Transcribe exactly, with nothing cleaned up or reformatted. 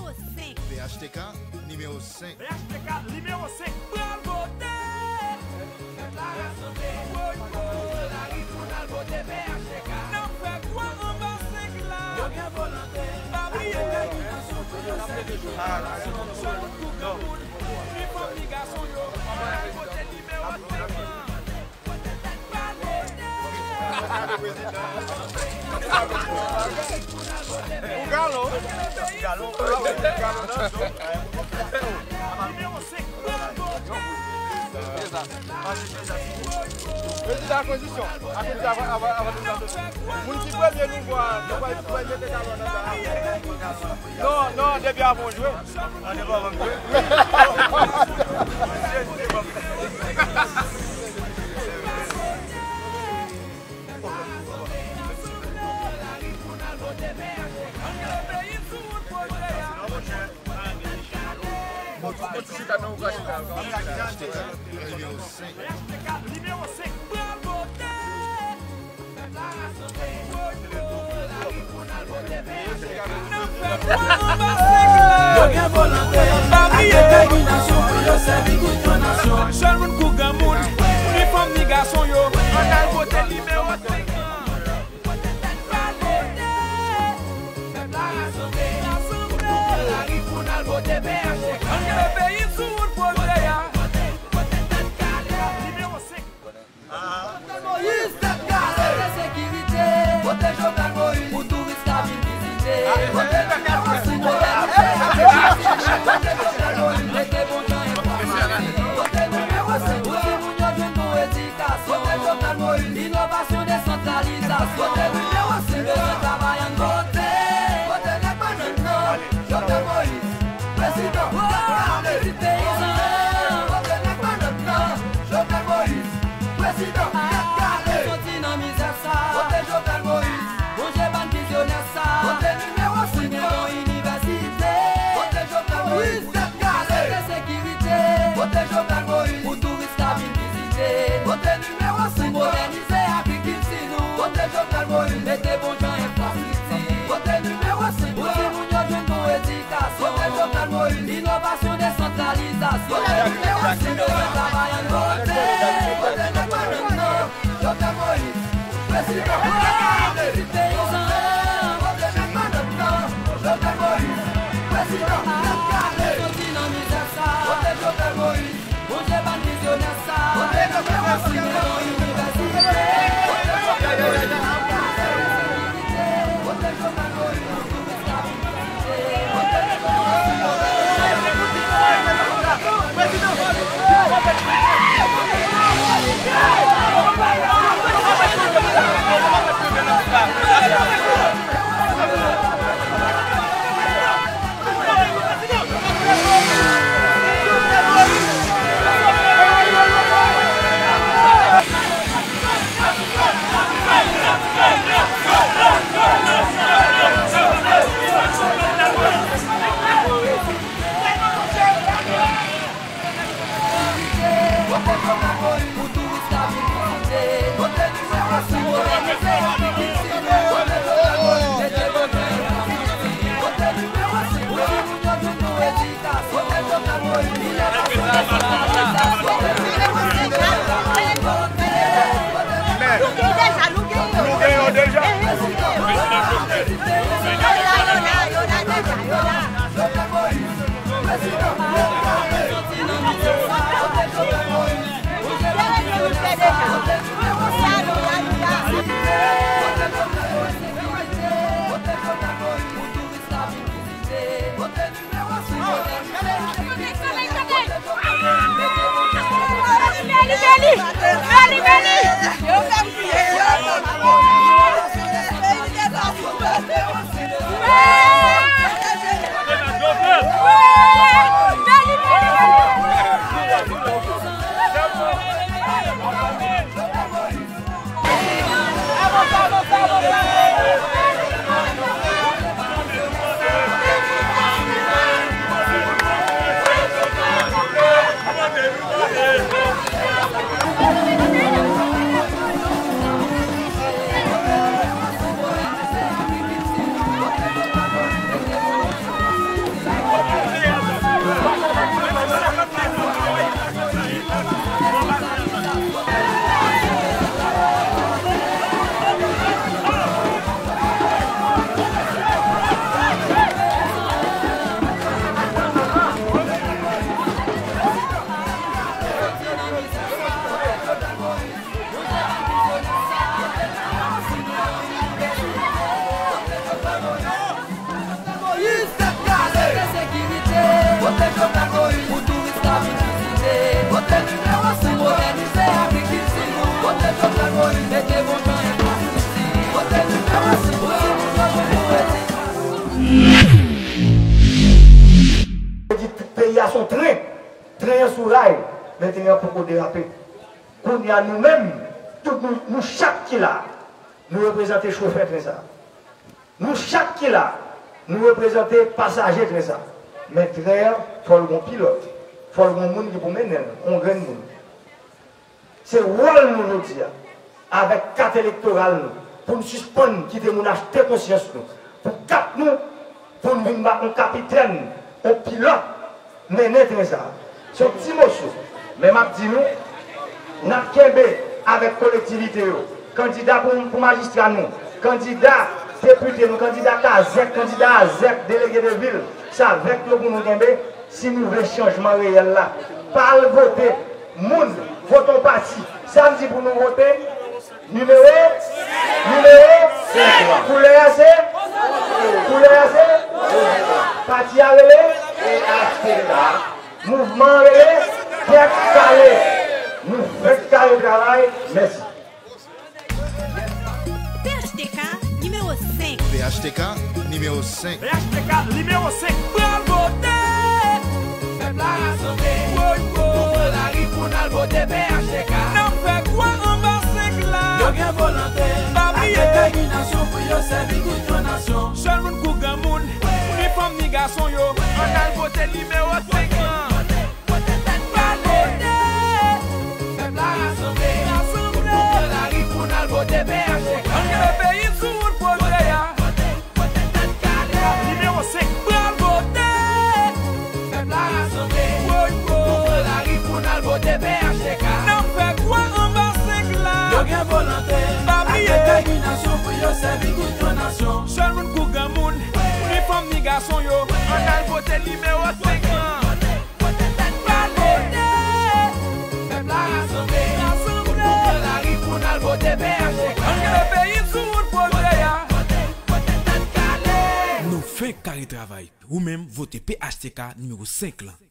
P H T K nimewo senk. P H T K nimewo senk pral vote. Pèp la rasanble. Woy, woy, lari pou n al vote P H T K. N ap fè kwa anba senk la. Yo gen volonte. Pa bliye detèminasyon pou yo sèvi tout nasyon. Jèn kou granmoun, fi fanm ni gason yo. N al vote nimewo senk lan. Ou galon. Galon. Galon nan zo. Prezidan tranzisyon. Prezidan avan, avan, avan prezidan tranzisyon. Moun ki premye nou vwa, nou vwa premye te galon nan sa. Non, non, depi avan w jwe. An devan ban m jwe. Bon, tout moun ti chita nan ou ka chita. Nimewo senk. Yo gen volonte ak detèminasyon pou yo sèvi tout yon nasyon. Jèn moun kou granmoun, ni fanm ni gason yo, ann al vote nimewo senk lan. Pèp la rasanble, lari pou n al vote P H T K. Ann kenbe peyi sou wout pwogrè a. Nimewo senk. Jovenel Moïse, tèt kale. Sante, sekirite. Vote Jovenel Moïse pou touris ka vin vizite. Vote nimewo senk, modènize. Vote Jovenel Moïse, mete bon jan enfrastrikti. Vote nimewo senk, pou timoun yo jwenn bon edikasyon. Vote Jovenel Moïse, inovasyon, desantralizasyon. Vote nimewo senk, bezwen travay, ann vote. Vote nèg bannann nan. Jovenel Moïse, prezidan, tèt kale. Ti peyizan. Vote nèg bannann nan. Jovenel Moïse, prezidan, tèt kale. Soti nan mizè sa. Vote Jovenel Moïse. Bonje bann vizyonè sa. Vote nimewo senk lan. Pou bon inivèsite. Vote Jovenel Moïse, tèt kale. Sante, sekirite. Vote Jovenel Moïse. Pou touris ka vin vizite. Vote nimewo senk lan. Pou modènize agrikilti nou. Vote Jovenel Moïse. Mete bon jan enfrastrikti. Vote nimewo senk lan. Pou timoun yo jwenn bon edikasyon. Vote Jovenel Moïse. Inovasyon, desantralizasyon. Vote nimewo senk lan. Travay, ann vote. Vote nèg bannann nan. Jovenel Moïse, prezidan. Ti peyizan. Vote nèg bannann nan. Jovenel Moïse, prezidan. Tèt kale. Soti nan mizè sa. Vote Jovenel Moïse. Bonje bann vizyonè sa. Vote Jovenel Moïse. Inivèsite. Vote Jovenel Moïse. Vote Jovenel Moïse. Se yon tren, tren an sou ray, men tren an poko derape. Kounye a nou menm, tout nou, nou chak ki la, nou reprezante chofè tren sa a. Nou chak ki la, nou reprezante pasaje tren sa. Men tren an, fò l gon pilòt, fò l gon moun ki pou mennen l, yon grenn moun. Se wòl nou jodi a, avèk kat elektoral nou, pou n sispann kite moun achte konsyans nou, pou kat nou, pou n vin ba yon kapitèn, yon pilòt, mennen tren sa a. Se yon ti moso. Men m ap di nou, n ap kenbe avèk kolektivite yo, kandida pou, pou majistra nou, kandida depite nou, kandida kazèk, kandida azèk, delege de vil, se avèk yo pou nou kenbe si nou vle chanjman reyèl la. Pa al vote moun, vote yon pati. Sa m di pou nou vote, nimewo, nimewo, koulè a se, koulè a se, pati a rele, mouvman an rele, Tèt Kale. Nou fèk kare travay, mèsi. P H T K nimewo senk. P H T K nimewo senk. P H T K nimewo senk. Pral vote! Pèp la rasanble. Woy, woy. Nou pran lari pou n al vote P H T K. N ap fè kwa anba senk la. Yo gen volonte. Pa bliye. Ak detèminasyon pou yo sèvi tout yon nasyon. Jèn moun kou granmoun, ni fanm ni gason yo, ann al vote nimewo senk lan. Pral vote! Pèp la rasanble. Rasanble. Pou pran lari pou n al vote P H T K. Ann kenbe peyi sou wout pwogrè a. Nimewo senk, pral vote! Pèp la rasanble. Woy, woy. Nou pran lari pou n al vote P H T K. N ap fè kwa anba senk la. Yo gen volonte. Pa bliye. Ak detèminasyon pou yo sèvi tout yon nasyon. Jèn moun kou granmoun, ni fanm ni gason yo, ann al vote nimewo senk lan. Pral vote! Pèp la rasanble. Rasanble. Pou pran lari pou n al vote P H T K. Ann kenbe peyi sou wout pwogrè a. Nou fenk kare travay. Ou menm, vote P H T K nimewo senk lan.